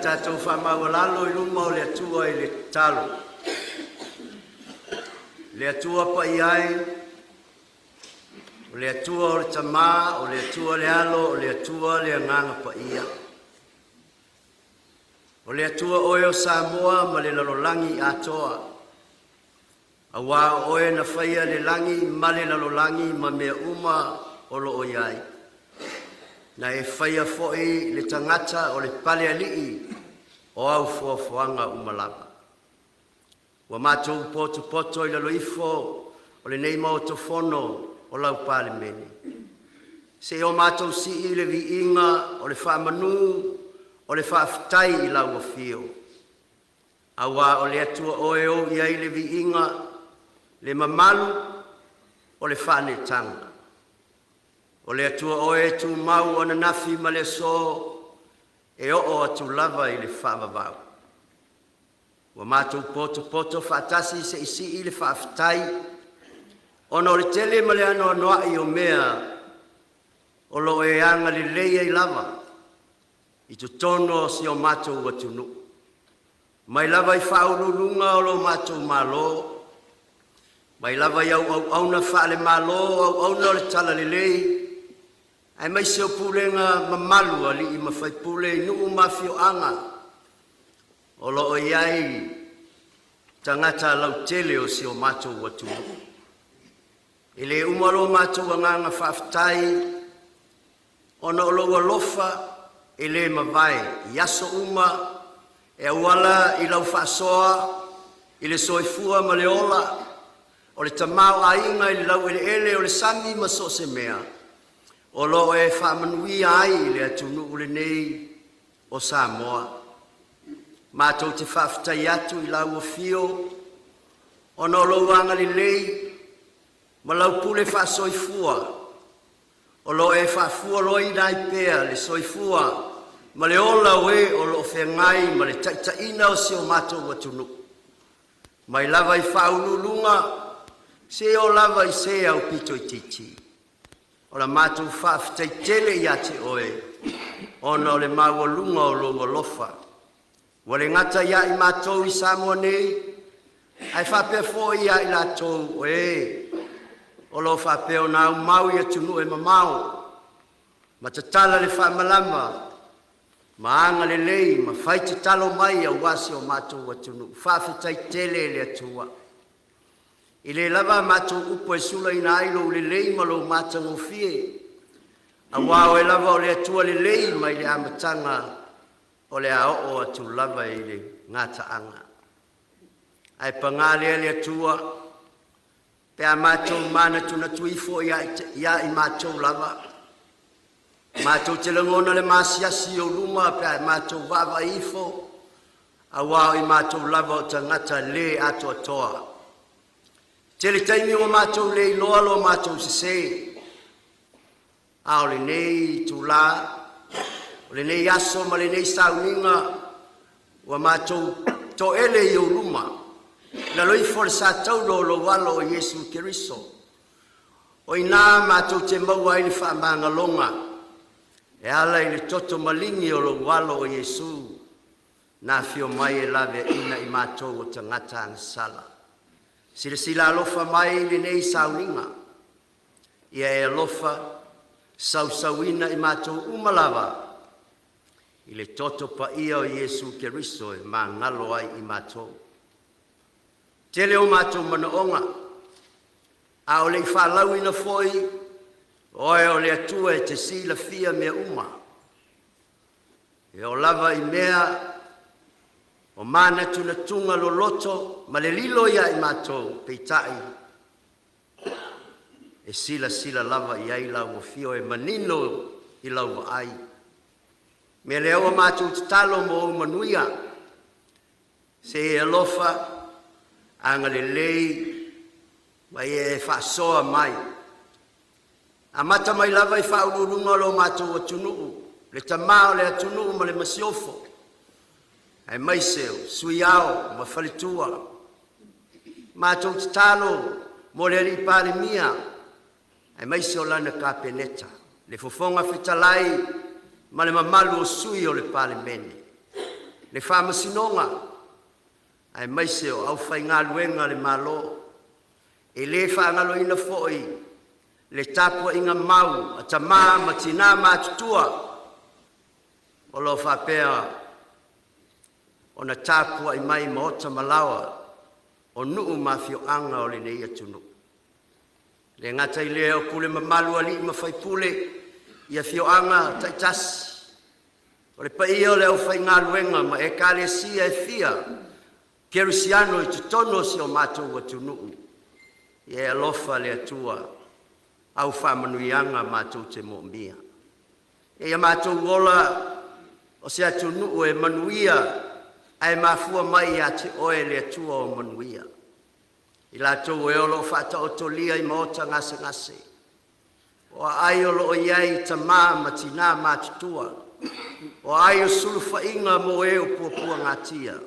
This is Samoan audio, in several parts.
tatou faamaualalo i luma o le Atua i le tatalo. Le Atua Paia e, o le Atua o le Tama, o le Atua le Alo, o le Atua le Agaga Paia. O le Atua oe o Samoa ma le lalolagi atoa, aua o Oe na faia le lagi ma le lalolagi ma mea uma o lo o i ai. Na e faia foi le tagata o le palealii o au foafoaga uma lava. Ua matou potopoto i lalo ifo o lenei Maota Fono o lau Palemene, seia o matou sii le viiga o le faamanu o le faafetai i lau afio, aua o le Atua Oe e ou i ai le viiga, le mamalu o le faaneetaga. O le Atua Oe e tumau ananafi ma le aso, e oo atu lava i le faavavau. Ua matou potopoto faatasi se i sii le faafetai ona o le tele ma le anoanoai o mea o lo o e agalelei ai lava i totonu o si o matou atunuu, mai lava i faauluuluga o lo matou Malo, mai lava i au auauna faale-Malo, auauna o le Talalelei, aemaise o pulega mamalu a alii ma faipule i nuu ma afioaga o lo o i ai tagata lautele o si o matou atunuu. E le uma lo matou agaga faafetai ona o lou alofa e le mavae i aso uma e auala i lau faasoa i le soifua ma le ola o le tamaoaiga i le laueleele o le sami ma so o se mea, o lo o e faamanuia ai i le atunuu lenei o Samoa. Matou te faafetai atu i lau afio ona o lou agalelei ma lau pule faasoifua o lo o e faafualoina ai pea le soifua ma le ola o e o lo o feagai ma le taitaiina o si o matou atunuu, mai lava i faauluuluga seia oo lava i se aupito itiiti. O la matou faafetai tele ia te Oe ona o le maualuga o lou alofa, ua le gata ia i matou i Samoa nei, ae faapea foi ia i latou o e o lo o faapea ona aumau i atunuu e mamao ma tatala le faamalama ma agalelei ma fai tatalo mai aua si o matou atunuu. Faafetai tele i le Atua. E le lava a matou upu e sulaina ai lou lelei ma lou matagofie, aua o Oe lava o le Atua lelei mai le amataga o le a oo atu lava i le gataaga. Ae paga lea le Atua, pe a matou manatunatu ifo ia i matou lava, matou te lagona le maasiasi i ou luma pe a matou vaavaai ifo, aua o i matou lava o tagata le atoatoa. E tele taimi ua matou le iloa lo matou sese, a o lenei itula, o lenei aso ma lenei sauniga ua matou toele i ou luma, i lalo ifo o le satauro o lou Alo o Iesu Keriso. O i ina matou te maua ai le faamagaloga e ala i le toto maligi o lou Alo o Iesu, na afio mai e laveaina i matou o tagata agasala. Silasila alofa mai i lenei sauniga, ia e alofa sausuina i matou uma lava i le toto paia o Iesu Keriso e magalo ai i matou. Tele o matou manaoga, a o le i faalauina foi, Oe o le Atua e te silafia mea uma, e oo lava i mea o manatunatuga loloto ma le lilo ia i matou, peitai e silasila lava i ai lau Afio e manino i lau vaai. O le mea lea ua matou tatalo mo ou manuia, se i e alofa agalelei ma ia e faasoa mai, amata mai lava i faauluuluga o lo matou atunuu, le Tama o le atunuu ma le Masiofo, aemaise o Sui Ao ma Faletua. Matou tatalo mo le alii Palemia aemaise o lana Kapeneta, le Fofoga Fetalai ma le mamalu o sui o le Palemene. le Faamasinoga, aemaise o aufaigaluega a le Malo. E le faagaloina foi le tapuaiga mau a tama ma tina matutua o lo o faapea ona tapuai mai i maota ma laoa o nuu ma afioaga o lenei atunuu. E le gata i lea o pule mamalu a alii ma faipule i afioaga taitasi, o le paia o le aufaigaluega ma Ekalesia e fia Kerisiano i totonu o si o matou atunuu, ia e alofa le Atua, au faamanuiaga matou te moomia. Ia matou ola o se atunuu e manuia ae mafua mai ia te Oe le Atua o manuia. I latou e o lo o faataotolia i maota gasegase, o aai o lo o i ai tama ma tina matutua, o aai o sulufaiga mo e ua puapuagatia,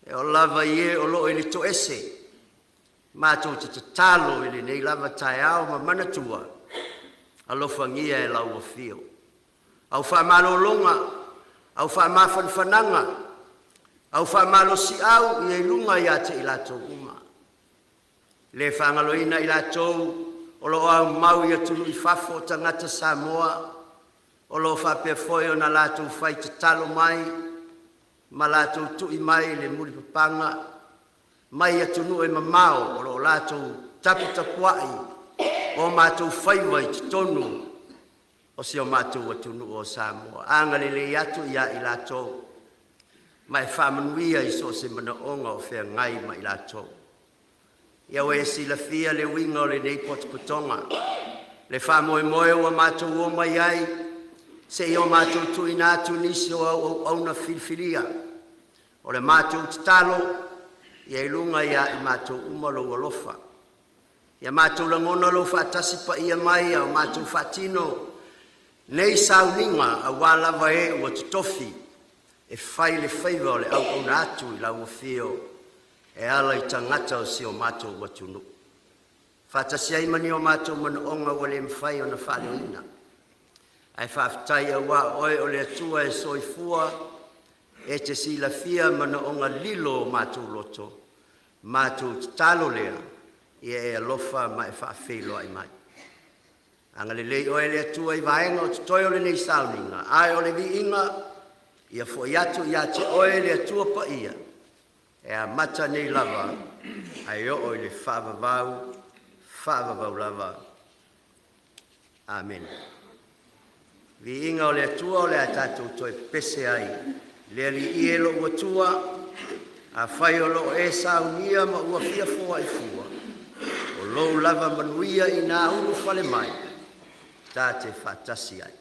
e oo lava i e o lo o i le toese. Matou te tatalo i lenei lava taeao ma manatua, alofagia e lau afio au faamalologa, au faamafanafanaga, au faamalosiau ia i luga ia te i latou uma. E le faagaloina i latou o lo o aumau i atunuu i fafo o tagata Samoa o lo o faapea foi ona latou fai tatalo mai ma latou tui mai le mulipapaga mai atunuu e mamao o lo o latou taputapuai o matou faiva i totonu o si o matou atunuu o Samoa. Agalelei atu ia i latou ma e faamanuia i so o se manaoga o feagai ma i latou. Ia ua e silafia le uiga o lenei potopotoga, le faamoemoe ua matou o mai ai seia o matou tuuina atu nisi o au auauna filifilia. O le matou tatalo ia i luga ia i matou uma lou alofa, ia matou lagona lou faatasi paia mai a o matou faatino nei sauniga aua lava e ua totofi e fai le faiva o le auauna atu i lau afio e ala i tagata o si o matou atunuu, faatasi ai ma ni o matou manaoga ua le mafai ona faaleoina. Ae faafetai aua o Oe o le Atua e soifua, e te silafia manaoga lilo o matou loto. Matou tatalo lea, ia e alofa ma e faafeiloai mai. Agalelei Oe le Atua i vaega o totoe o lenei sauniga, ae o le viiga ia foi atu ia te Oe le Atua Paia, e amata nei lava ae oo i le faavavau, faavavau lava. Amene. Viiga o le Atua o le a tatou toe pepese ai i le Alii e lou Atua, afai o lo o e saunia ma ua fia foai fua, o lou lava manuia ina ulufale mai ta te faatasi ai.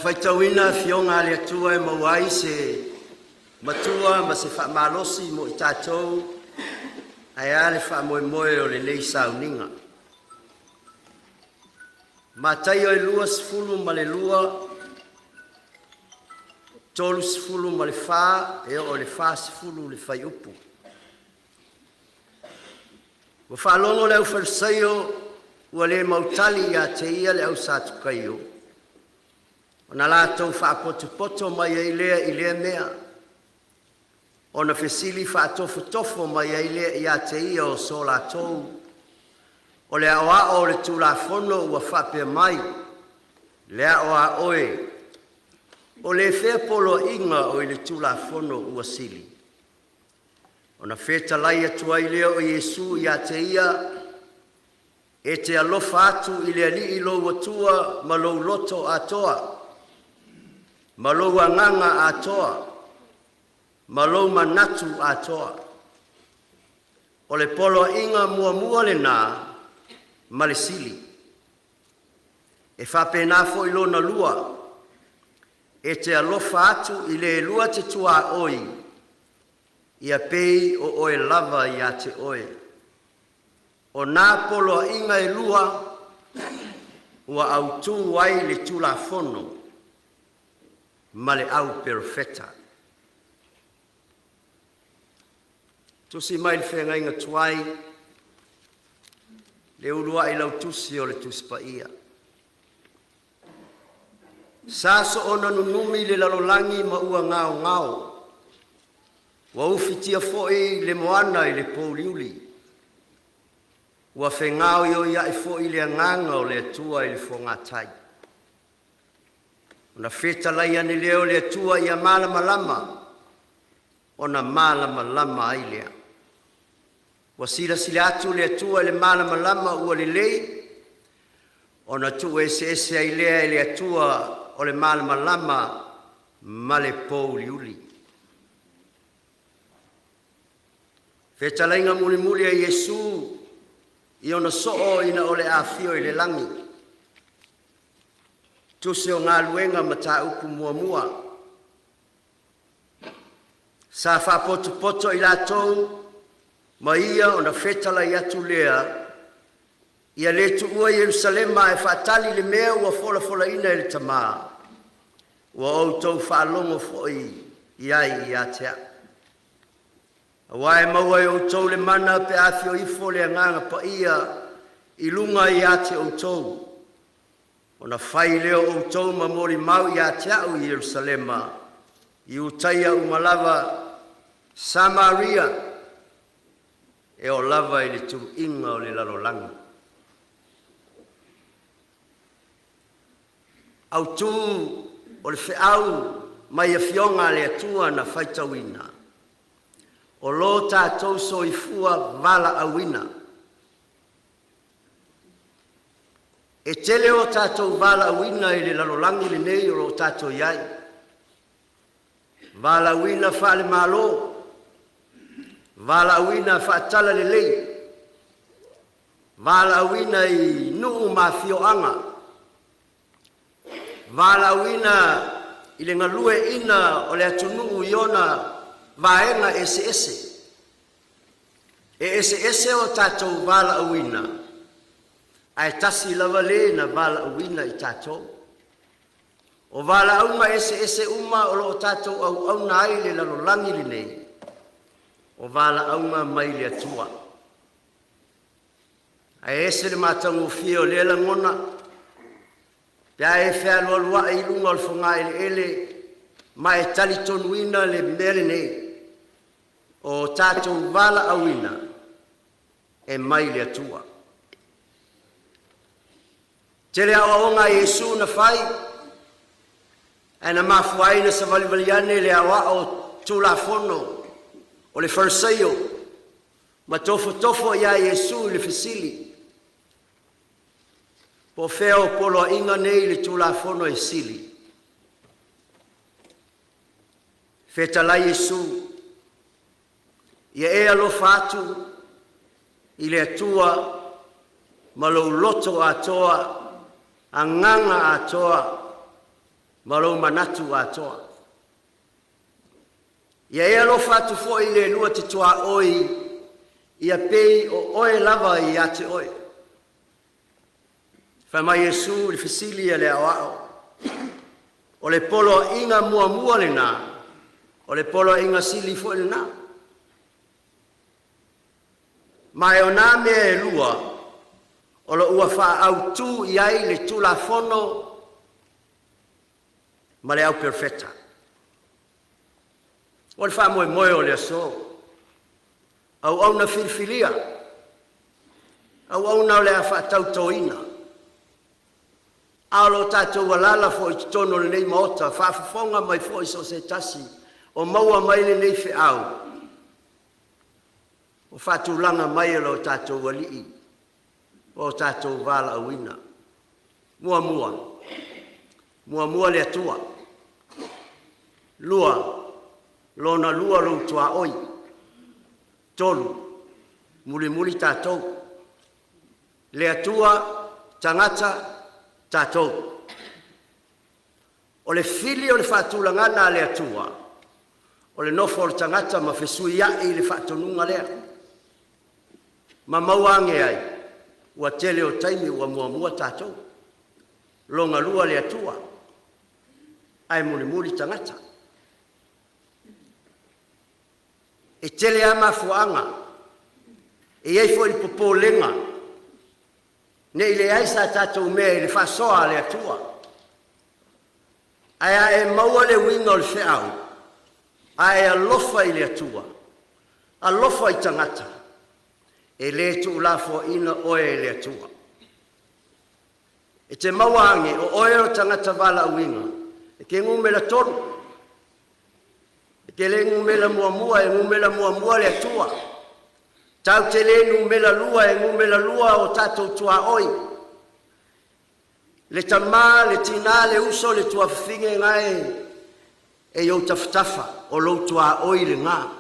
faitauina Afioga a le Atua e maua ai se matua ma se faamalosi mo i tatou, ae a le faamoemoe o lenei sauniga. Mataio e 22, 34 e oo i le 40 le fuaiupu. Ua faalogo le aufalesaio ua le mautali ia te ia le au Satukaio, ona latou faapotopoto mai ai lea i lea mea, ona fesili faatofotofo mai ai lea ia te ia o so latou o le Aoao o le Tulafono ua faapea mai, “Le ao a oe, o le fea poloaiga o i le Tulafono ua sili?” Ona fetalai atu ai lea o Iesu ia te ia, “E te alofa atu i le Alii lou Atua ma lou loto atoa, ma lou agaga atoa, ma lou manatu atoa.” O le poloaiga muamua lena ma le sili. E faapena foi lona lua, “E te alofa atu i le lua te tuaoi ia pei o oe lava ia te oe.” O na poloaiga e lua ua autu ai le Tulafono ma le Auperofeta. Tusi mai le Feagaiga Tuai le uluai lautusi o le Tusi Paia. Sa soona nunumi le lalolagi ma ua gaogao, ua ufitia foi le moana i le pouliuli, ua fegaoioiai foi le agaga o le Atua i le fogatai. Ona fetalai ane lea o le Atua ia malamalama, ona malamalama ai lea. Ua silasila atu le Atua i le malamalama ua lelei, ona tuueseese ai lea e le Atua o le malamalama ma le pouliuli. Fetalaiga mulimuli a Iesu i ona soo ina o le afio i le lagi. Tusi o Galuega Mataupu Muamua. Sa faapotopoto i latou ma ia ona fetalai atu lea, ia le tuua Yelusalema ae faatali le mea ua folafolaina e le Tama, ua outou faalogo foi i ai ia te au. Aua e maua e outou le mana pe a afio ifo le Agaga Paia i luga ia te outou, ona fai lea o outou ma molimau ia te au i Yelusalema, Iutaia uma lava, Samaria, e oo lava i le tuluiga o le lalolagi. Autu o le feau mai Afioga a le Atua na faitauina, o lo tatou soifua valaauina. E tele o tatou valaauina i le lalolagi lenei o lo o tatou i ai, valaauina faale-Malo, valaauina faale-Talalelei, valaauina i nuu ma afioaga, valaauina i le galueaiina o le atunuu i ona vaega eseese. E eseese o tatou valaauina, ae tasi lava Le na valaauina i tatou. O valaauga eseese uma o lo o tatou auauna ai i le lalolagi lenei, o valaauga mai le Atua. Ae ese le matagofie o lea lagona pe a e fealualuai i luga o le fogaeleele ma e talitonuina le mea lenei, o tatou valaauina e mai le Atua. E Tele aoaoga a Iesu na fai, ae na mafua ai ona savalivali ane le Aoao Tulafono o le Fariseio ma tofotofo ia Iesu i le fesili, po o fea o poloaiga nei i le Tulafono e sili? Fetalai Iesu, “Ia e alofa atu i le Atua ma lou loto atoa, agaga atoa, Ma lou manatu atoa. Ia e alofa atu foi i le lua te tuaoi, ia pei o oe lava ia te oe. Fai mai Iesu i le fesili a le aoao, o le poloaiga muamua lena, o le poloaiga sili foi lena. Ma e o na mea e lua, o lo ua faaautu i ai le Tulafono ma le auperofeta. O le faamoemoe o le aso, auauna filifilia, auauna o le a faatautoina, a o lo tatou alaala foi i totonu o lenei Maota, faafofoga mai foi so o se tasi o maua mai lenei feau ua faatulaga mai e lo tatou Alii o tatou valaauina. Muamua, muamua le Atua. Lua, lona lua lou tuaoi. Tolu, mulimuli tatou. Le Atua, tagata, tatou. O le fili o le faatulagaga a le Atua, o le nofo a le tagata ma fesuiai le faatonuga lea, ma maua ane ai, ua tele o taimi ua muamua tatou, longa lua le Atua, ae mulimuli tagata. E tele lava mafuaaga, e i ai foi le popolega, ne i leai sa tatou mea i le faasoa a le Atua. Ae a e maua le uiga o le feau, a e alofa i le Atua, alofa i tagata, e le tuulafoaiina oe e le Atua. E te maua ane o oe o le tagata valaauina, e te numera tolu, e te le numera muamua, e numera muamua le Atua. Tatou te le numera lua, e numera lua o tatou tuaoi, le tama, le tina, le uso, le tuafafine na e i ou tafatafa, o lou tuaoi lena.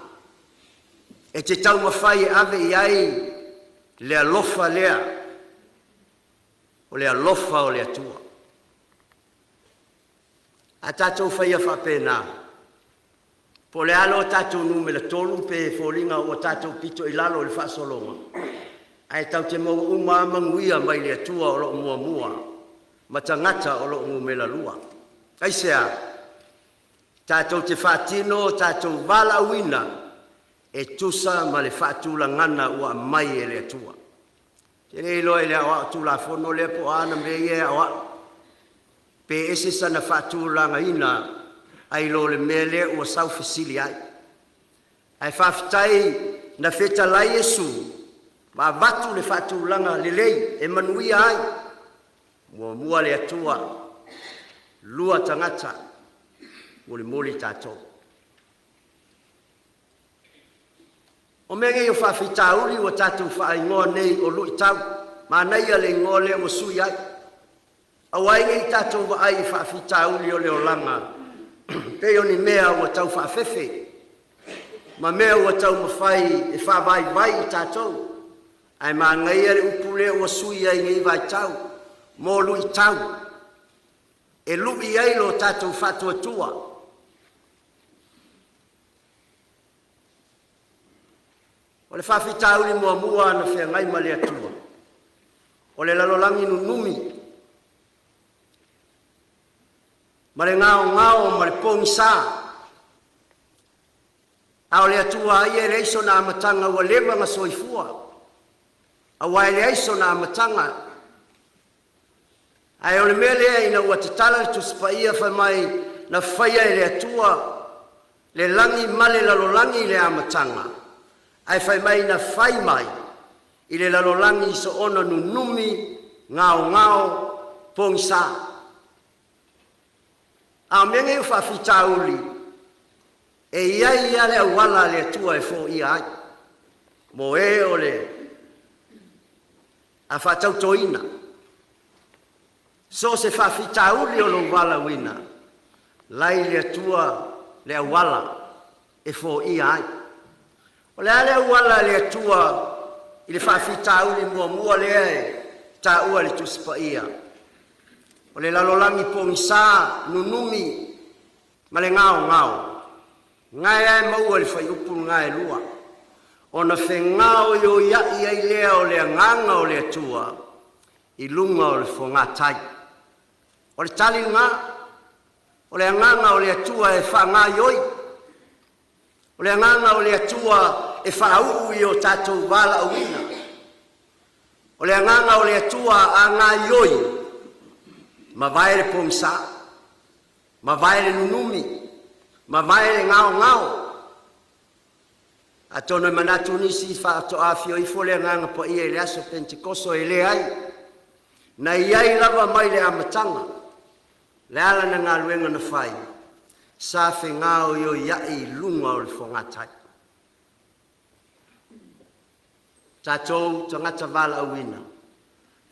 E te taumafai e ave i ai le alofa lea, o le alofa o le Atua. A tatou faia faapena, po o le a lo tatou numera tolu pe foliga ua tatou pito i lalo i le faasologa, ae tatou te maua uma lava manuia mai le Atua o lo o muamua ma tagata o lo o numera lua. Aisea? Tatou te faatino o tatou valaauina e tusa ma le faatulagaga ua aumai e le Atua. E le iloa i le aoao Tulafono lea po o a ana mea ia e aoao, pe ese sana faatulagaina ai lo le mea lea ua saufesili ai. Ae faafetai na fetalai Iesu ma avatu le faatulaga lelei e manuia ai. Muamua le Atua, lua tagata, mulimuli tatou. O mea nei o faafitauli ua tatou faaigoa nei o luitau, manaia le igoa lea ua sui ai, aua ai ne i tatou vaai i faafitauli o le olaga pei o ni mea ua taufaafefe ma mea ua taumafai e faavaivai i tatou, ae manaia le upu lea ua sui ai i lenei vaitau, mo luitau e lui ai lo tatou faatuatua. O le faafitauli muamua na feagai ma le Atua, o le lalolagi nunumi ma le gaogao ma le pogisa, a o le Atua lava ia e leai sona amataga, ua leva ona soifua, aua e leai sona amataga. Ae o le mea lea ina ua tatala le Tusi Paia fai mai na faia e le Atua le lagi ma le lalolagi i le amataga, ae fai mai na fai mai i le lalolagi soona nunumi, gaogao, pogisa. A o mea nei o faafitauli, e i ai lava le auala a le Atua e foia ai, mo e o le a faatautoina. So o se faafitauli o lou valaauina, la i le Atua le auala e foia ai. O le a le auala a le Atua i le faafitauli muamua lea e taua e le Tusi Paia? O le lalolagi pogisa, nunumi ma le gaogao, gae a e maua i le fuaiupu 2, ona fegaoioiai ai lea o le Agaga o le Atua i luga o le fogatai. O le tali lena, o le Agaga o le Atua e faagaoioi, o le Agaga o le Atua e faauu i o tatou valaauina. O le Agaga o le Atua a gaoioi, mavae le pogisa, mavae le nunumi, mavae le gaogao. Atonu e manatu nisi faatoa afio ifo le Agaga Paia i le aso Penetekoso, e leai, na i ai lava mai le amataga. Le a lana galuega na fai? Sa fegaoioiai i luga o le fogatai. Tatou tagata valaauina,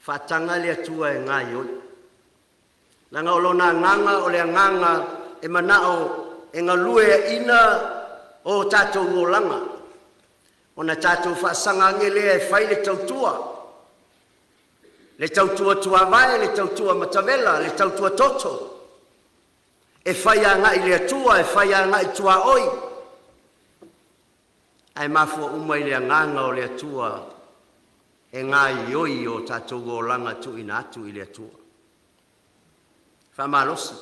faataga le Atua e gaoioi, leaga o Lona Agaga o le Agaga e manao e galueaina o tatou olaga, ona tatou faasaga ane lea e fai le tautua, le tautua tuavae, le tautua matavela, le tautua toto, e fai agai i le Atua, e fai agai i tuaoi, ae mafua uma i le Agaga o le Atua e gaoioi o tatou olaga tuuina atu i le Atua. Faamalosi,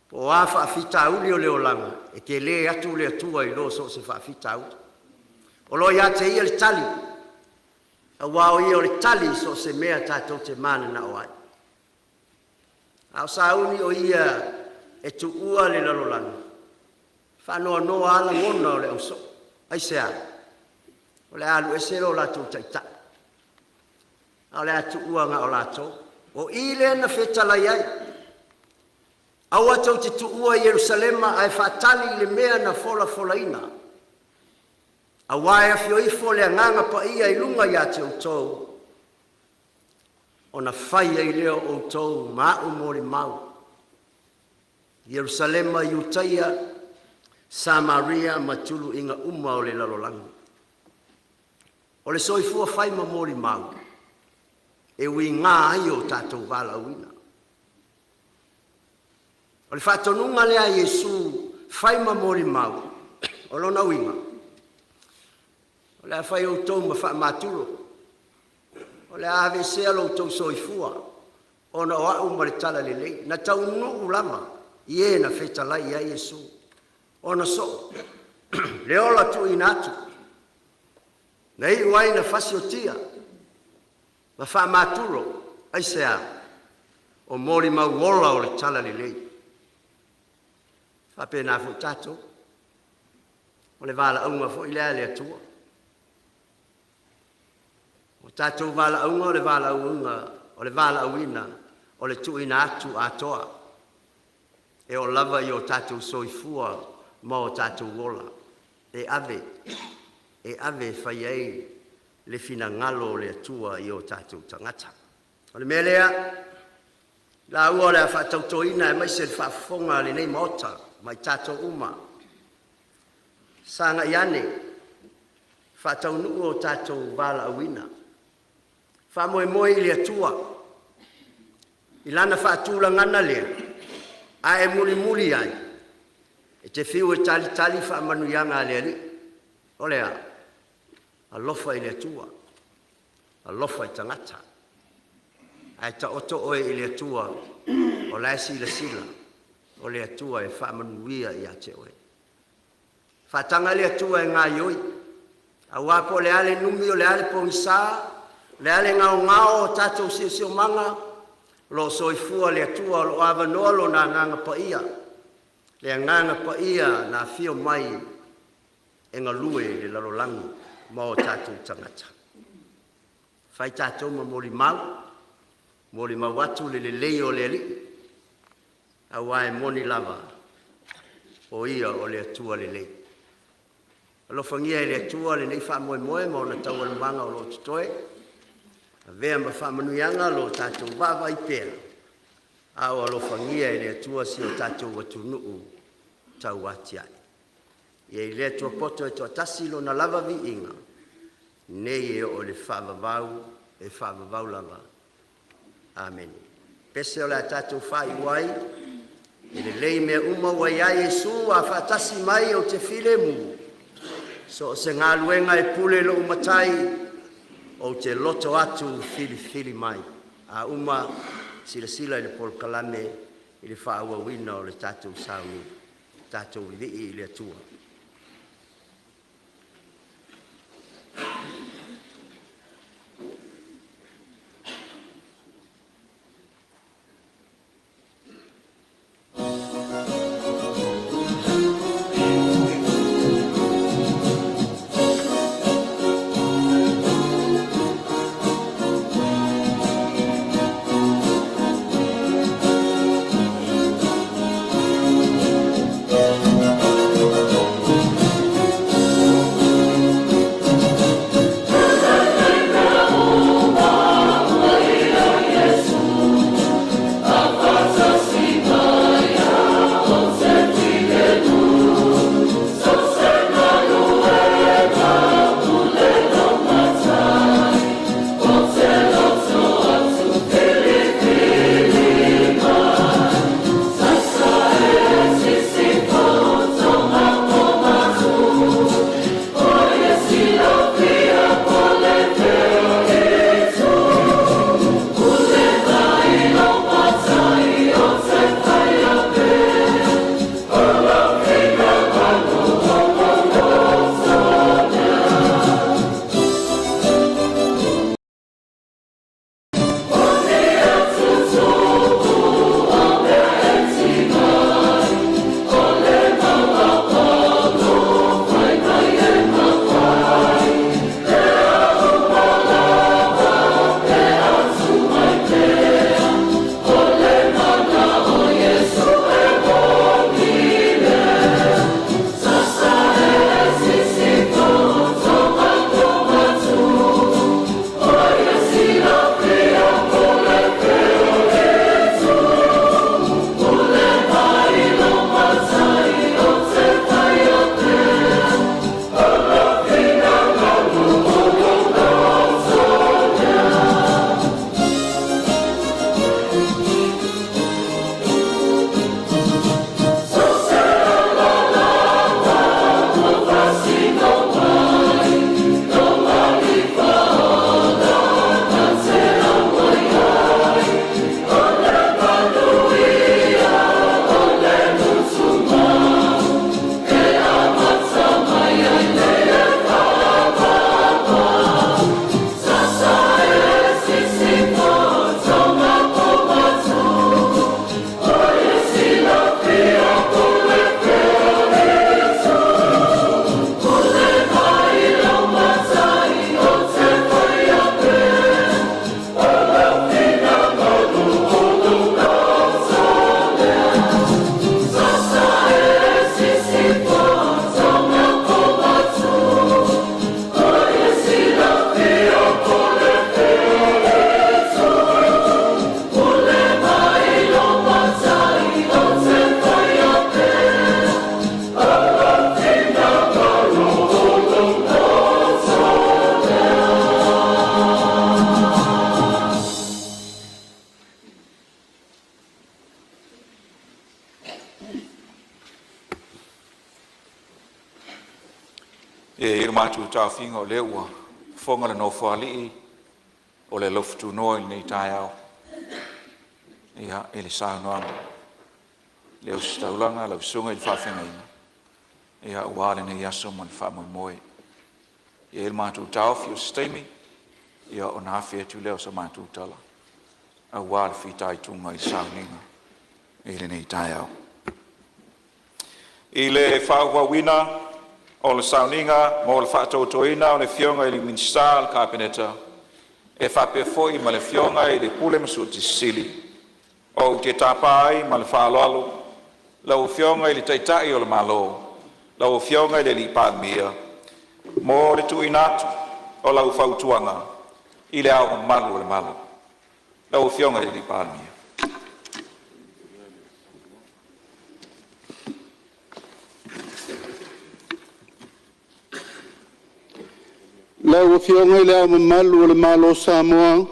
po o a faafitauli o le olaga, e tele atu le Atua i lo so o se faafitauli. O lo o ia te Ia le tali, aua o Ia o le tali i so o se mea tatou te mananao ai. A o sauni o ia e tuua le lalolagi, faanoanoa lava lagona o le ausoo. Aisea? O le a alu ese lo latou taitai, a o le a tuua na o latou. O i lea na fetalai ai, aua tou te tuua Ierusalema ae faatali i le mea na folafolaina, aua e afio ifo le Agaga Paia i luga ia te outou, ona fai ai lea o outou ma au molimau, Ierusalema, Iutaia, Samaria ma tuluiga uma o le lalolagi. O le soifua fai ma molimau, e uiga ai o tatou valaauina. O le faatonuga lea a Iesu, fai ma molimau, o lona uiga, o le a fai outou ma faamaturo, o le a aveesea lo outou soifua ona o au ma le Talalelei. Na taunuu lava i e na fetalai i ai Iesu, ona soo le ola tuuina atu, na iu ai ina fasiotia ma faamaturo. Aisea? O molimau ola o le Talalelei. E faapena foi tatou, o le valaauina foi lea a le Atua. O tatou valaauga o le valaauina, o le valaauina o le tuuina atu atoa, e oo lava i o tatou soifua ma o tatou ola, e ave, e ave e fai ai le finagalo o le Atua i o tatou tagata. O le mea lea, laua o le a faatautoina aemaise le faafofoga a lenei Maota ma i tatou uma, sagai ane faataunuu o tatou valaauina, faamoemoe i le Atua i Lana faatulagaga lea, a e mulimuli ai, e te fiu e talitali faamanuiaga a le Alii. O le a? Alofa i le Atua, alofa i tagata, ae taoto oe i le Atua o la e silasila o le Atua e faamanuia ia te oe. Faataga le Atua e gaoioi, aua po o le a le numi, o le a le pogisa, o le a le gaogao o tatou siosiomaga, o lo o soifua le Atua, o lo o avanoa Lona Agaga Paia, le Agaga Paia na afio mai e galue i le lalolagi ma o tatou tagata. Fai tatou ma molimau, molimau atu le lelei o le Alii, aua e moni lava o Ia o le Atua lelei. Alofagia e le Atua lenei faamoemoe ma ona taualumaga o lo o totoe, avea ma faamanuiaga lo tatou vaavaai pea, a o alofagia e le Atua si o tatou atunuu tauatiae. Ia i le Atua poto e toatasi lona lava viiga, nei e oo i le faavavau, e faavavau lava. Amene. pese o le a tatou faaiu ai, e lelei mea uma ua i ai Iesu a faatasi mai ou te filemu. So o se galuega e pule lou Matai, ou te loto atu filifili mai. A uma, silasila i le polokalame i le faaauauina o le tatou sauniga. Tatou vivii i le Atua. E i ai lo matou taofiga o lea ua fofoga le Nofoalii o le alofutunoa i lenei taeao i le saunoaga a le Ositaulaga lau Susuga i le Faafeagaiga aua lenei aso ma le faamoemoe. E i ai le matou taofi o se taimi ona afe atu lea o se matou tala aua le fitaituga i sauniga i lenei taeao. I le faaauauina o le sauniga mo le faatautoina o le Afioga i le Minisita o le Kapeneta e faapea foi ma le Afioga i le Pule ma Suetusi Sili, ou te tapa ai ma le faaaloalo lau Afioga i le Taitai o le Malo, lau Afioga i le Palemia, mo le tuuina atu o lau Fautuaga i Le Ao Mamalu o le Malo. Lau Afioga i le Palemia. Lau Afioga i Le Ao Mamalu o le Malo o Samoa,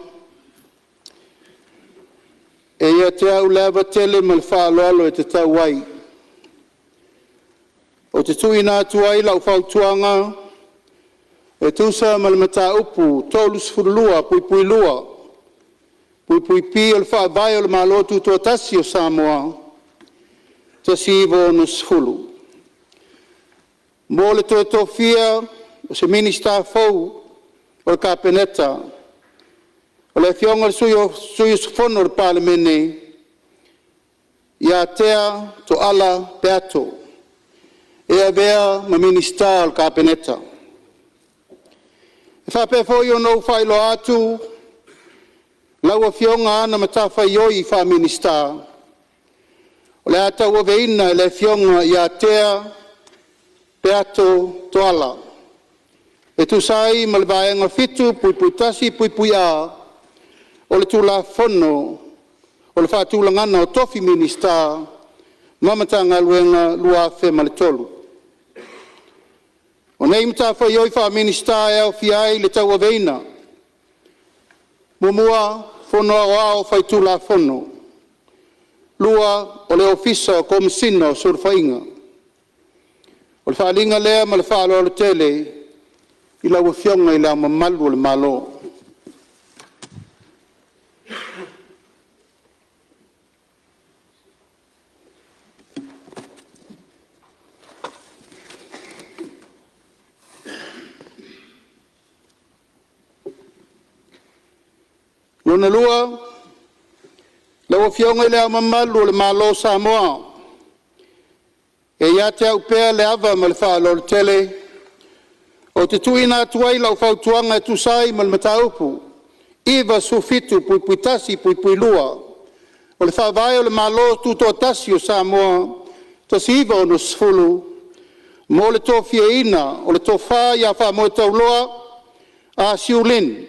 e ia te au le ava tele ma le faaaloalo e tatau ai, ou te tuuina atu ai lau fautuaga e tusa ma le Mataupu 32(2)(b) o le Faavae o le Malo Tutoatasi o Samoa 1960, mo le toe tofia o se Minisita fou o le Kapeneta, o le Afioga i le sui usufono o le Palemene ia Tea Tooala Peato e avea ma Minisita o le Kapeneta. E faapea foi ona ou faailoa atu lau Afioga ana matafaioi faa-Minisita o le a tauaveina e le Afioga ia Tea Peato Toala e tusa ai ma le Vaega 7(1)(a) o le Tulafono o le Faatulagaga o Tofi Minista ma Matagaluega 2003. O nei matafaioi faa-Minisita e aofia ai le tauaveina: 1. Fono Aoao Faitulafono. 2. Ofisa o Komesina o Sulufaiga. O le faaaliga lea ma le faaaloalo tele i lau Afioga i Le Ao Mamalu o le Malo. Lona lua, lau Afioga i Le Ao Mamalu o le Malo o Samoa, E ia te au pea le ava ma le faaaloalo tele, ou te tuuina atu ai lau fautuaga e tusa ai ma le Mataupu 97(1)(2) o le Faavae o le Malo Tutoatasi o Samoa 1960, mo le tofiaina o le Tofa FAAMOETAULOA Ah Siu Lin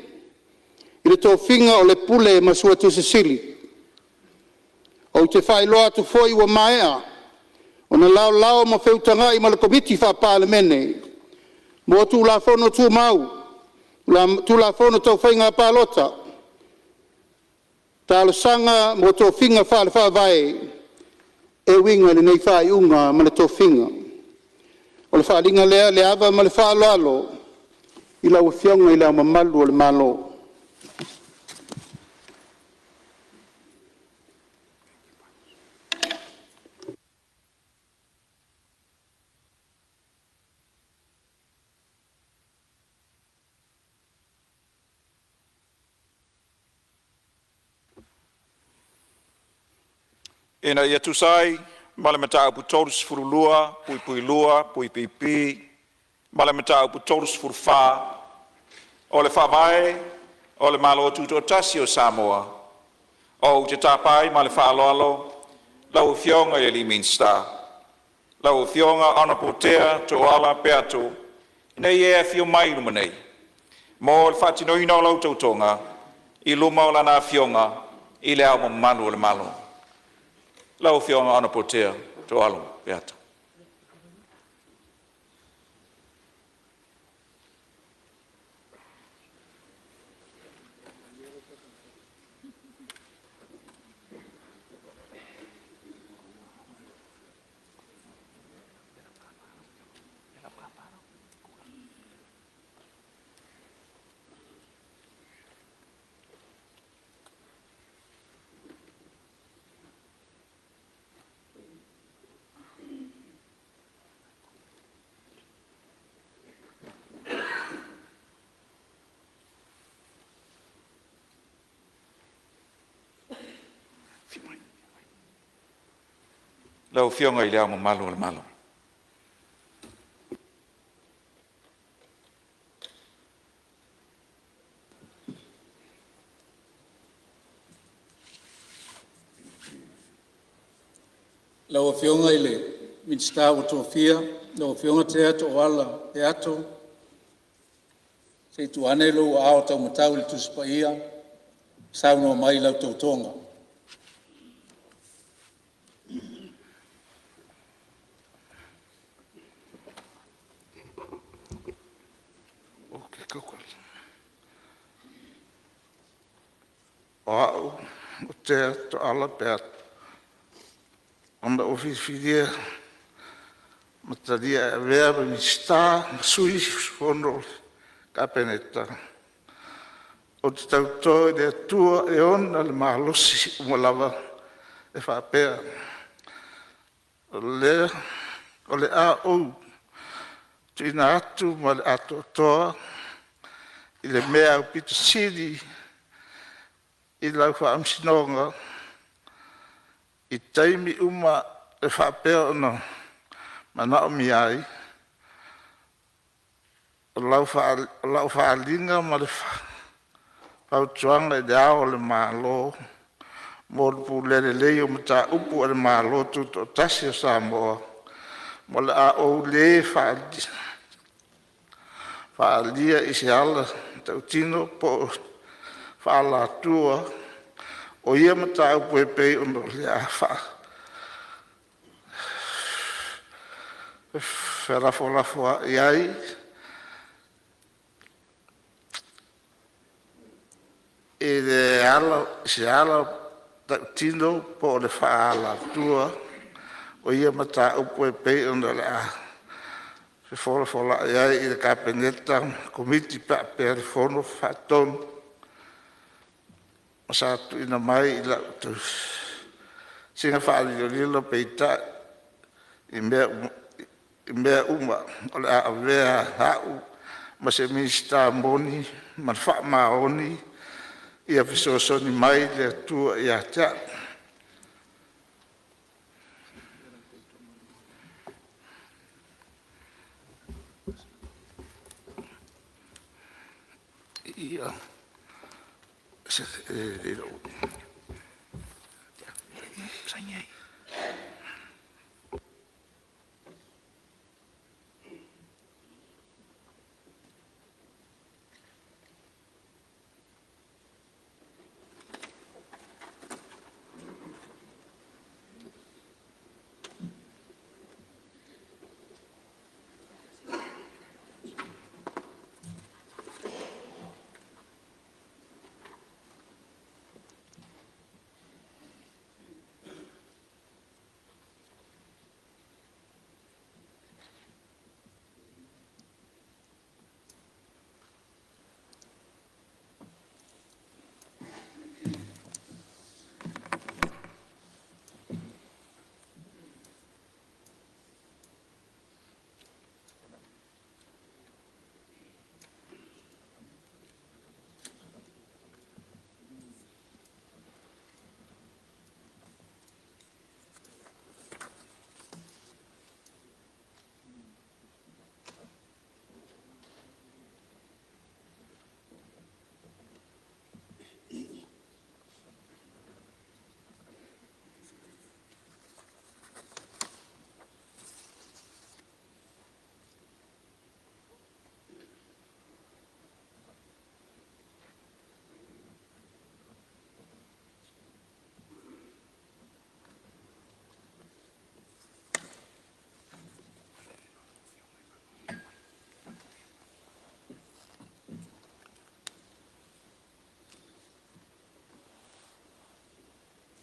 i le tofiga o le Pule ma Suetusi Sili. Ou te faailoa atu foi ua maea ona laolao ma feutagai ma le Komiti Faa-Palemene mo Tulafono Tumau, Tulafono Tau Faiga Palota, Talosaga ma Tofiga Faale-Faavae e uiga i lenei faaiuga ma le tofiga. O le faaaliga lea i le ava ma le faaaloalo i lau Afioga i Le Ao Mamalu o le Malo. Ina ia tusa ai ma le Mataupu 32(2)(b) ma le Mataupu 34 o le Faavae o le Malo Tutoatasi o Samoa, ou te tapa ai ma le faaaloalo lau Afioga i le Minisita, lau Afioga Honourable Tea Tooala Peato, ina ia e afio mai i luma nei mo le faatinoina o lau Tautoga i luma o Lana Afioga i Le Ao Mamalu o le Malo. Lau Afioga Honourable Tea Tooala Peato. Lau Afioga i Le Ao Mamalu o le Malo. Lau Afioga i le Minisita ua tofia, lau Afioga Tea Tooala Peato, se i tuu ane lou aao taumatau i le Tusi Paia e saunoa mai i lau tautoga. O a'u Tea Tooala Peato, ona ua filifilia ma talia e avea ma Minisita ma Sui Usufono o le Kapeneta, ou te tauto i le Atua e ona le malosi uma lava e faapea, o le a ou tuuina atu ma le atoatoa i le mea aupito sili i lau faamasinoga i taimi uma e faapea ona manaomia ai. O lau faaaliga ma le fautuaga i Le Ao o le Malo mo le pulea lelei o mataupu a le Malo Tutoatasi o Samoa, ma o le a ou le faaalia i se ala ta'utino po o faaalatua o ia mataupu e pei o le a felafolafoa'i ai i se ala ta'utino po o le faaalatua o ia mataupu e pei ona o le a fefolafola'i ai i le Kapeneta ma Komiti faapea le Fono Faatonu, ma sa tuuina mai i la'u tausiga faalilolilo. Peitai, i mea uma, o le a avea a'u ma se Minisita moni ma faamaoni, ia fesoasoani mai le Atua ia te a'u.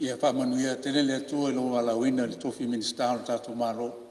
Ia faamanuia tele le Atua i lou valaauina i le tofi Minisita o le tatou Malo.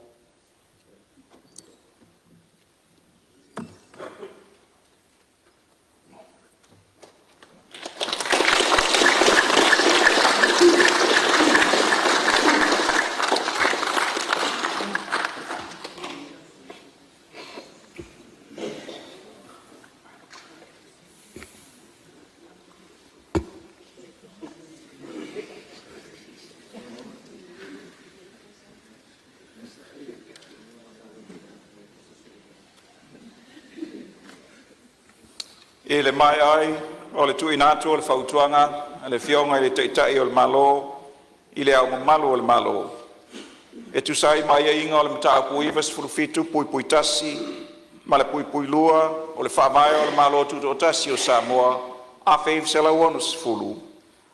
I le maea ai o le tuuina atu o le Fautuaga a le Afioga i le Taitai o le Malo i Le Ao Mamalu o le Malo e tusa ai ma aiaiga o le Mataupu 97(1) ma le (2) o le Faavae o le Malo Tutoatasi o Samoa 1960,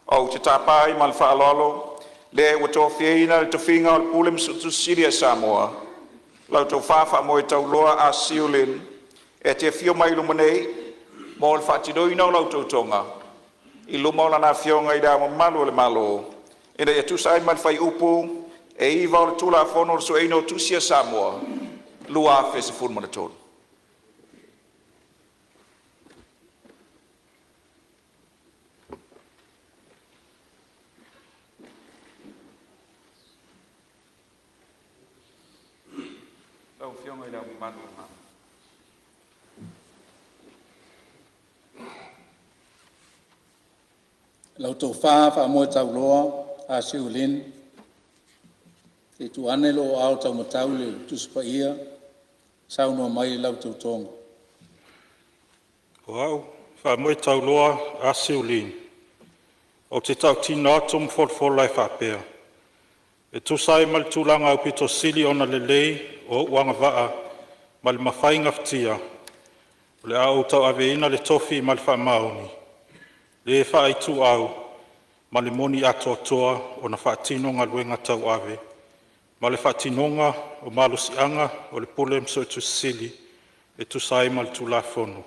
ou te tapa ai ma le faaaloalo le ua tofiaina i le tofiga o le Pule ma Suetusi Sili a Samoa, lau Tofa Faamoetauloa Ah Siu Lim, e te afio mai i luma nei mo le faatinoina o lau Tautoga i luma o Lana Afioga i Le Ao Mamalu o le Malo, ina ia tusa ai ma le Fuaiupu 9 o le Tulafono o le Sueina o Tusi a Samoa 2013. Lau Afioga i Le Ao Mamalu o le Malo. Lau Tofa Faamoetauloa Ah Siu Lin, se i tuu ane lou aao taumatau i le Tusi Paia e saunoa mai ai lau Tautoga. O Au, FAAMOETAULOA Ah Siu Lin, ou te tautino atu ma folafola e faapea, e tusa ai ma le tulaga aupito sili ona lelei o o'u agavaa ma le mafai gafatia, o le a ou tauaveina le tofi ma le faamaoni, le faaituau ma le moni atoatoa ona faatino galuega tauave ma le faatinoga o malosiaga o le Pule ma Suetusi Sili e tusa ai ma le Tulafono.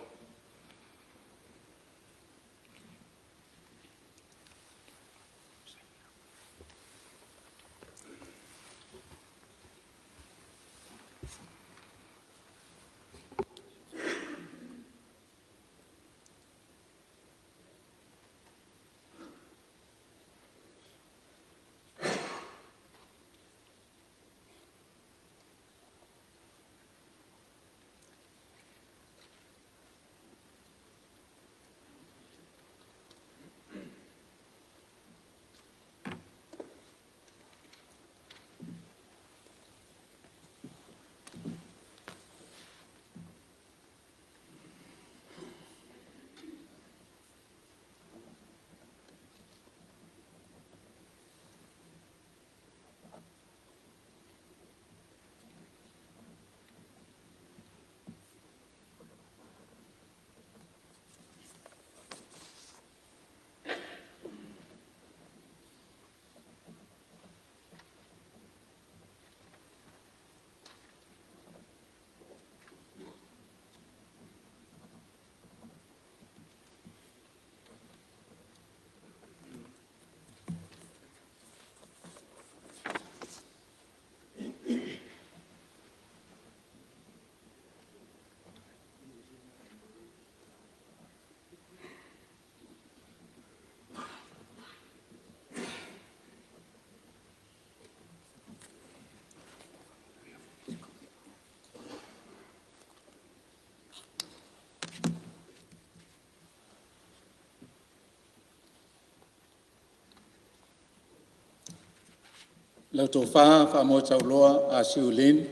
Lau Tofa Faamoetauloa Ah Siu Lin,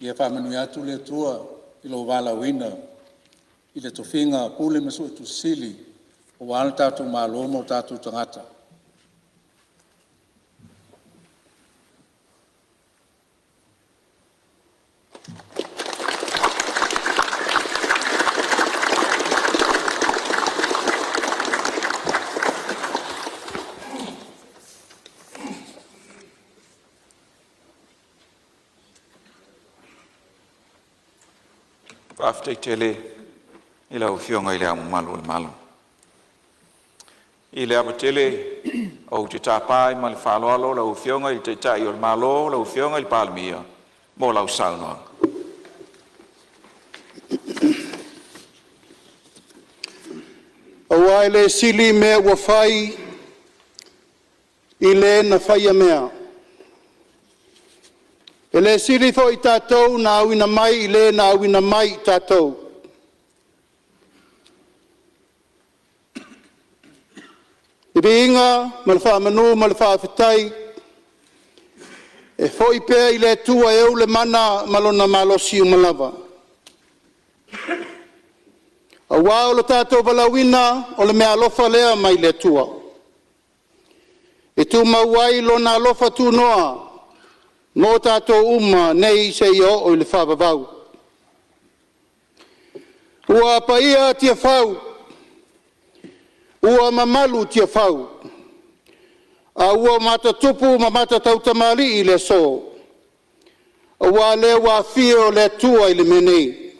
ia faamanuia atu le Atua i lou valaauina i le tofiga Pule ma Suetusi Sili aua lo tatou Malo ma o tatou tagata. Faafetai tele i lau Afioga i Le Ao Mamalu o le Malo. I le ava tele ou te tapa ai ma le faaaloalo lau Afioga i le Taitai o le Malo, lau Afioga i le Palemia mo lau saunoaga. Aua e le sili mea ua fai i le na faia mea, e le sili foi i tatou na auina mai i le na auina mai i tatou. Le viiga ma le faamanu ma le faafetai e foi pea i le Atua e ou le mana ma Lona malosi uma lava, aua o lo tatou valaauina o le meaalofa lea mai le Atua e tumau ai Lona alofa tunoa mo tatou uma nei seia oo i le faavavau. Ua paia Tiafau ua mamalu Tiafau a ua matatupu ma matatautamalii le aso, aua o lea ua afio le Atua i le mea nei.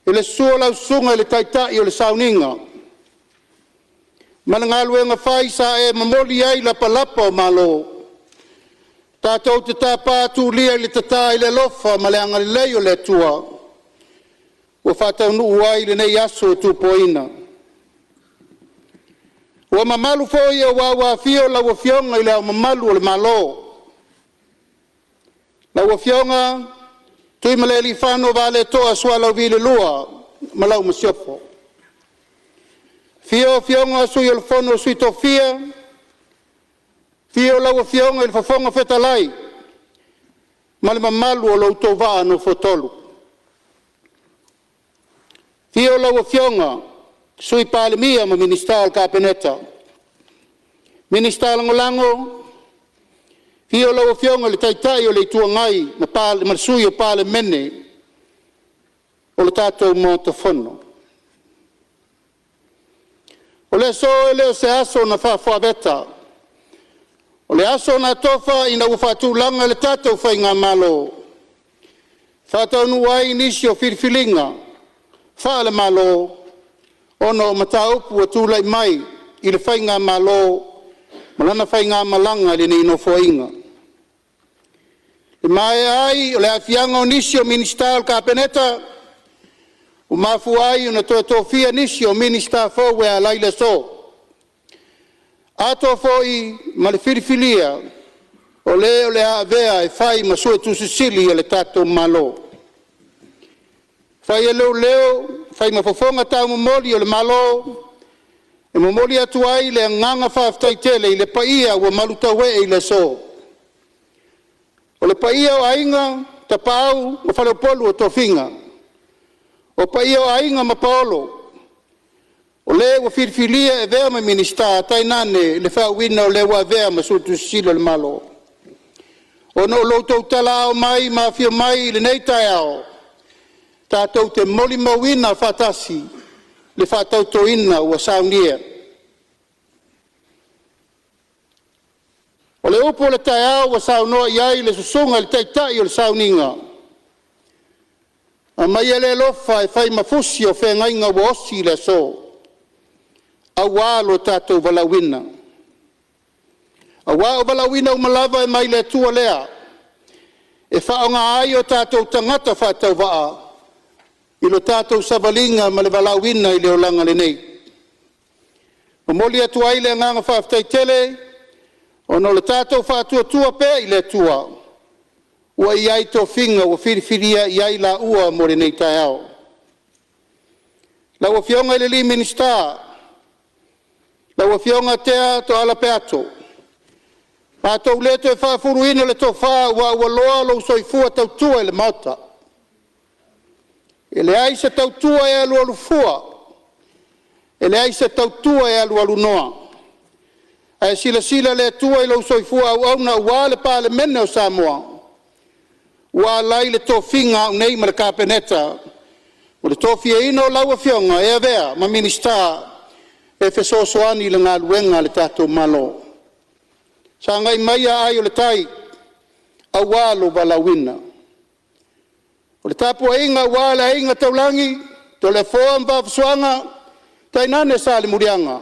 I le susu o lau susuga i le Taitai o le Sauniga, Ma le galuega fai sa e momoli ai lapalapa o Malo, tatou te tapa tulia i le tata i le alofa ma le agalelei o le Atua ua faataunuu ai lenei aso ua tupuaina. Ua mamalu foi aua ua afio lau Afioga i Le Ao Mamalu o le Malo, lau Afioga Tuimalealiifano Vaaletoa Sualauvi II ma lau Masiofo. Afio Afioga Sui o le Fono a Sui Tofia, afio lau Afioga i le Fofoga Fetalai ma le mamalu o lou va'a Nofoatolu. Afio lau Afioga Sui Palemia ma Minisita o le Kapeneta, Minisita Lagolago, afio lau Afioga i le Taitai o le Itu Agai ma le Sui o le Palemene o le tatou Maota Fono. O le aso e le o se aso na faafuaveta, o le aso na tofa ina ua faatulaga e le tatou faigamalo e faataunuu ai nisi o filifiliga faale-Malo ona o mataupu ua tulai mai i le faigamalo ma lana faigamalaga i lenei nofoaiga. I le maea ai o le aafiaga o nisi o Minisita o le Kapeneta ua mafua ai ona toe tofia nisi o Minisita fou e ala ai le aso. Atoa foi ma le filifilia o le o le a avea e fai ma Suetusi Sili a le tatou Malo. Fai lou leo fai ma fofoga taumomoli o le Malo e momoli atu ai le agaga faafetai tele i le paia ua malutauee ili le aso. O le paia o Aiga, Tapaau ma Faleupolu o tofiga, o paia o Aiga ma Paolo, o le ua filifilia e avea ma Minisita tainane le faauuina o le ua avea ma Suetusi Sili o le Malo. Ona o lo outou talaaao mai ma afio mai i lenei taeao, tatou te molimauina faatasi le faatautoina ua saunia. O le upu o le taeao ua saunoa i ai le susuga i le taitai o le sauniga, aumaia le alofa e fai ma fusi o feagaiga ua osi i le aso, aua lo tatou valaauina. Aua o valaauina uma lava e mai le Atua lea e faaaoga ai o tatou tagata faatauvaa i lo tatou savaliga ma le valaauina i le olaga lenei. E momoli atu ai le agaga faafetai tele ona o le tatou faatuatua pea i le Atua ua i ai tofiga ua filifilia i ai laua mo lenei taeao. Lau Afioga i le Minisita lau Afioga Tea Tooala Peato, matou te le toe faafuluina le tofa aua ua loa lou soifua tautua i le Maota. E leai se tautua e alualu fua, e leai se tautua e alualu noa. Ae silasila le Atua i lou soifua auauna aua le Palemene o Samoa ua ala ai le tofiga a au nei ma le Kapeneta o le tofiaina o lau Afioga e avea ma Minisita e fesoasoani i le galuega a le tatou Malo. Sagai maia ai o le tai aua lou valaauina. O le tapuaiga aua le aiga taulagi, Toleafoa ma Vaafusuaga, tainane Sa Lemuliaga,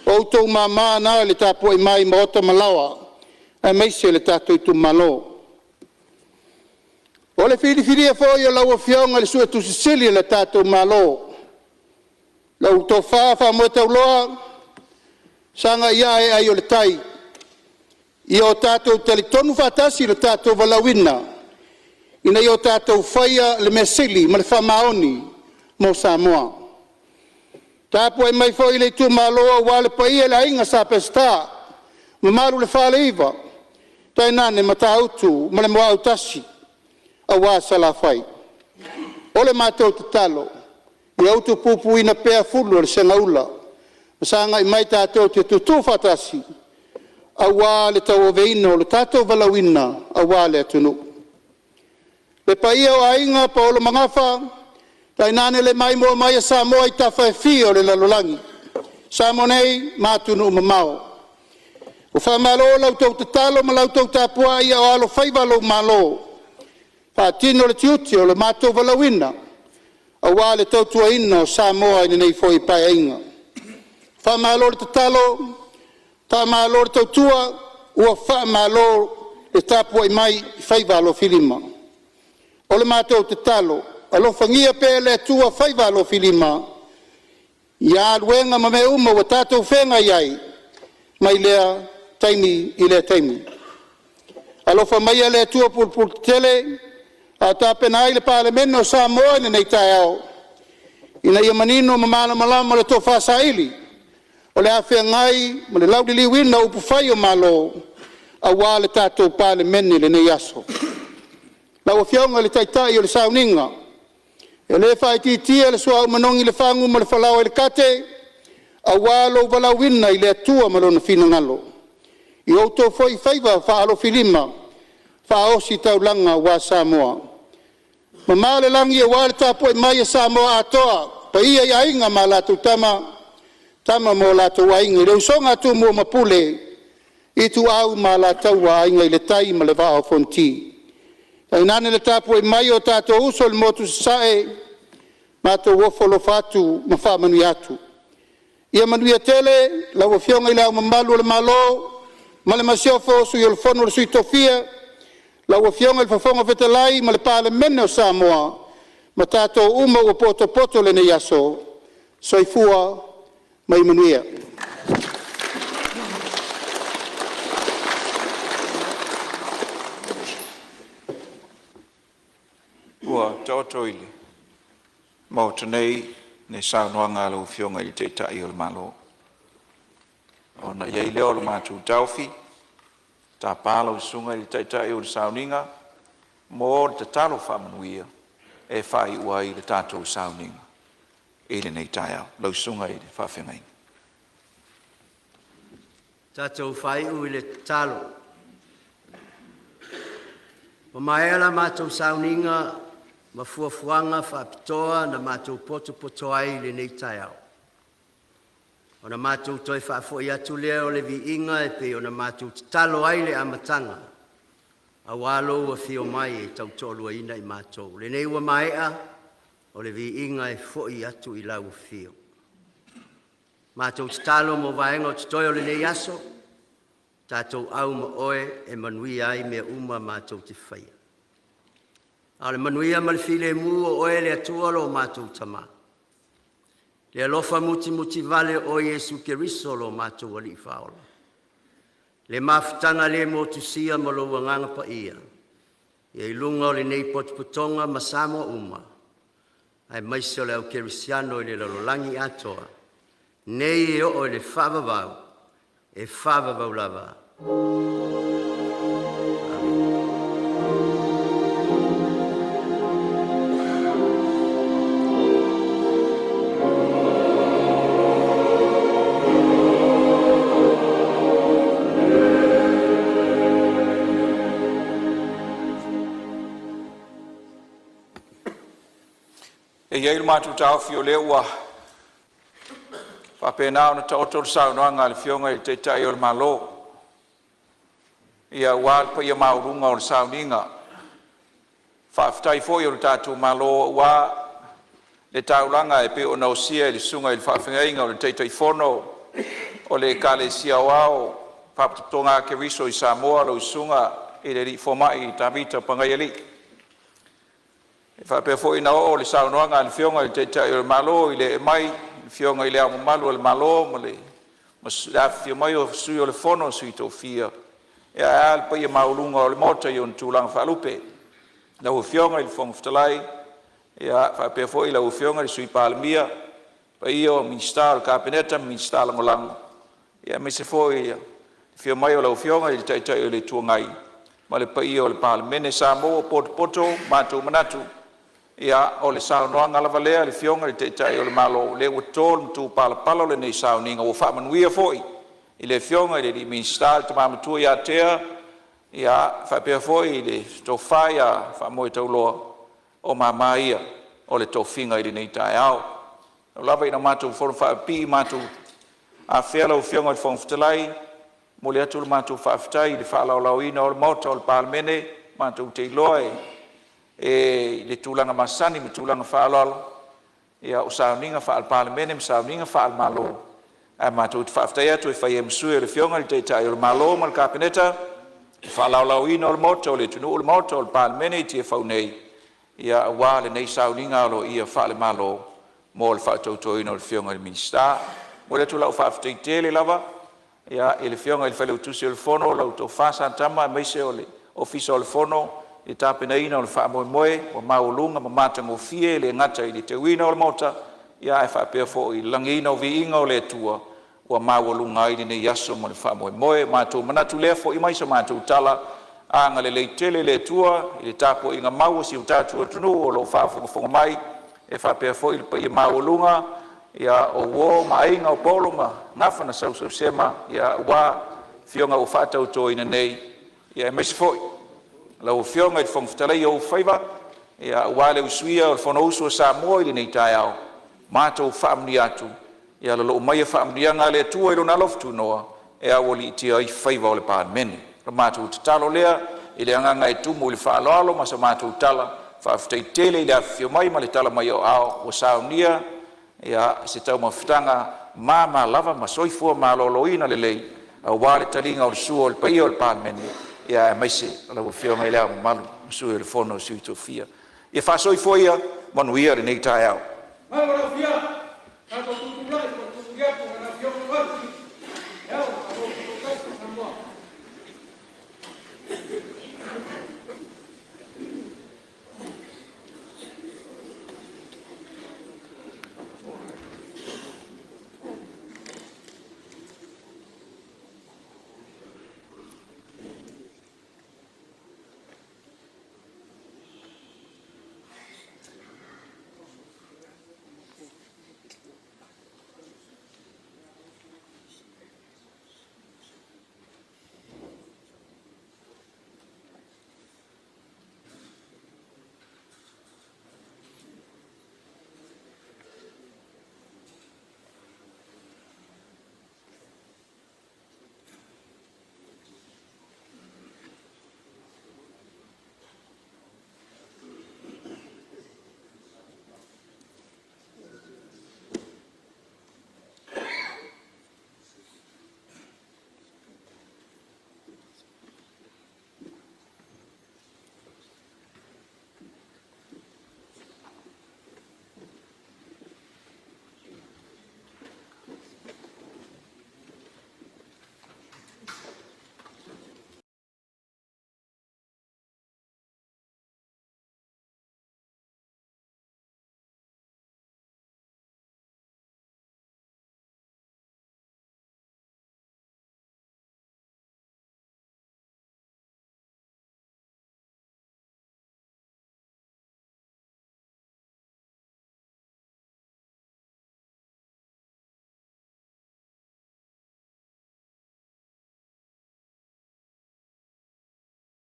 o outou mama na i le tapuai mai maota ma laoa aemaise le tatou itumalo. O le filifilia foi o lau Afioga i le Suetusi Sili a le tatou Malo, lau Tofa Faamoetauloa sagai ae ai o le tai, ia o tatou talitonu faatasi i lo tatou valaauina ina ia o tatou faia le mea sili ma le faamaoni mo Samoa. Tapuai mai foi le itumalo aua le paia i le aiga Sa Peseta, mamalu i le Faleiva, tainane Matautu ma le Muautasi aua Salafai. O le matou tatalo, ia utupupuina pea fulu o le segaula ma sagai mai tatou te tutu faatasi aua le tauaveina o le tatou valaauina aua le atunuu. Le paia o Aiga Paolo Magafa, tainane le maimoa mai a Samoa i tafa e fia o le lalolagi, Samoa nei ma atunuu mamao. Ua faamalo la outou tatalo ma la outou tapuai a o alo faiva lou malo, faatino le tiute o le matou valaauina aua le tautuaina o Samoa i lenei foi Paeaiga. Faamalo le tatalo, faamalo le tautua, ua faamalo le tapuai mai i faiva alofilima. O le matou tatalo, alofagia pea e le Atua faiva alofilima ia galuega ma mea uma ua tatou feagai ai mai lea taimi i lea taimi. Alofa maia le Atua pulepuletetele a o tapena ai le Palemene o Samoa i lenei taeao, ina ia manino ma malamalama le tofa saili o le a feagai ma le lauliliuina o upufai o Malo aua le tatou Palemene i lenei aso. Lau Afioga i le Taitai o le Sauniga, e le faaitiitia le suauu manogi le fagu ma le falaoa i le kate aua lou valaauina i le Atua ma Lona finagalo i o outou foi faiva faalofilima faaositaulaga aua Samoa. Mamao le lagi aua le tapuai mai a Samoa atoa, paia i Aiga ma latou Tama, Tama ma o latou Aiga, le usoga a Tumua ma Pule, Ituau ma Alataua, Aiga i le Tai ma le Vaa o Fonoti. Tainane le tapuai mai o tatou uso i le motu i Sasae, matou ofo alofa atu ma faamanuia atu. Ia manuia tele lau Afioga i Le Ao Mamalu o le Malo ma le Masiofo, Sui o le Fono a Sui Tofia, lau Afioga i le Fofoga Fetalai ma le Palemene o Samoa ma tatou uma ua potopoto i lenei aso. Soifua ma ia manuia. Ua taoto i le Maota nei le saunoaga a lau Afioga i le Taitai o le Malo, ona i ai lea o le matou taofi, e tapa lau Susuga i le Taitai o le sauniga mo le tatalo faamanuia e faaiu ai le tatou sauniga i lenei taeao. Lau Susuga i le Faafeagaiga. Tatou faaiu i le tatalo. Ua maea la matou sauniga ma fuafuaga faapitoa na matou potopoto ai i lenei taeao, ona matou toe faafoi atu lea o le viiga e pei ona matou tatalo ai i le amataga, aua lou afio mai e tautoaluaina i matou. O lenei ua maea, o le viiga e foi atu i lau Afio. Matou tatalo mo vaega o totoe o lenei aso, tatou au ma Oe e manuia ai mea uma matou te faia. A o le manuia ma le filemu o Oe le Atua lo matou Tama, le alofa mutimutivale o Oe Iesu Keriso lo matou Alii Faaola, le mafutaga le motusia ma lou Agaga Paia, ia i luga o lenei potopotoga ma Samoa uma, aemaise o le au kerisiano i le lalolagi atoa, nei e oo i le faavavau, e faavavau lava. Amene. E i ai lo matou taofi o lea ua faapena ona taoto le saunoaga a le Afioga i le Taitai o le Malo aua le paia maualuga o le sauniga. Faafetai foi a le tatou Malo aua le taulaga e pei ona osia e le Susuga i le Faafeagaiga o le Taitaifono o le Ekalesia Aoao Faalapotopotoga a Keriso i Samoa, lau Susuga i le Alii Fomai Tavita Pagaialii, e faapea foi ona oo le saunoaga a le Afioga i le Taitai o le Malo i le ee mai o le Afioga i Le Ao Mamalu o le Malo ma le afifio mai o Sui o le Fono a Sui Tofia, ae a le paia maualuga o le Maota i ona tulaga faalupe. Lau Afioga i le Fofoga Fetalai faapea foi lau Afioga i le Sui Palemia, le paia o Minisita o le Kapeneta ma Minisita Lagolago, aemaise foi le afio mai o lau Afioga i le Taitai o le Itu Agai ma le paia o le Palemene. Samoa ua potopoto matou manatu, ia o le saunoaga lava lea a le Afioga i le Taitai o le Malo o lea ua to le matupalapala o lenei sauniga, ua faamanuia foi i le Afioga i le Minisita le Tama Matua ia Tea, faapea foi le Tofa ia Faamoetauloa. O mama ia o le tofiga i lenei taeao. Tau lava ina matou fonofaapipii matou afea lau Afioga i le Fofoga Fetalai, e momoli atu le matou faafetai i le faalaolaoina o le Maota o le Palemene. Matou te iloa i le tulaga masani ma tulaga faaaloalo, ia o sauniga faale-Palemene ma sauniga faale-Malo. Ae matou te faafetai atu e fai ai ma sui o le Afioga i le Taitai o le Malo ma le Kapeneta i le faalaolaoina o le Maota o le atunuu, le Maota o le Palemene i Tiafau nei, aua lenei sauniga aloaia faale-Malo mo le faatautoina o le Afioga i le Minisita. E momoli atu lau faafetai tele lava i le Afioga i le Failautusi o le Fono, lau Tofa Satama aemaise o le Ofisa o le Fono i le tapenaina o le faamoemoe ua maualuga ma matagofie, e le gata i le teuina o le Maota, ae faapea foi i le lagiina o viiga o le Atua ua maualuga ai lenei aso ma le faamoemoe. Ua matou manatu lea, foi mai sa matou tala, agalelei tele le Atua i le tapuaiga mau a si o tatou atunuu o lo o faafogafoga mai, e faapea foi le paia maualuga o uo ma aiga o polo ma gafa na sausausema aua afioga ua faatautoina nei, aemaise foi lau Afioga i le Fofoga Fetalai i ou faiva aua le usuia o le Fonousu a Samoa i lenei taeao. Matou faamanuia atu, ia lalou maia faamanuiaga a le Atua i Lona alofa tunoa e aualiitia ai faiva o le Palemene. O le matou tatalo lea i le agaga e tumu i le faaaloalo ma sa matou tala, faafetai tele i le afifio mai ma le tala mai o aao ua saunia se taumafataga mama lava ma soifua maloloina lelei aua le taliga o le sua o le paia o le Palemene, aemaise o lau Afioga i Le Ao Mamalu ma Sui o le Fono a Sui Tofia. Ia faa-soifua ia, manuia lenei taeao.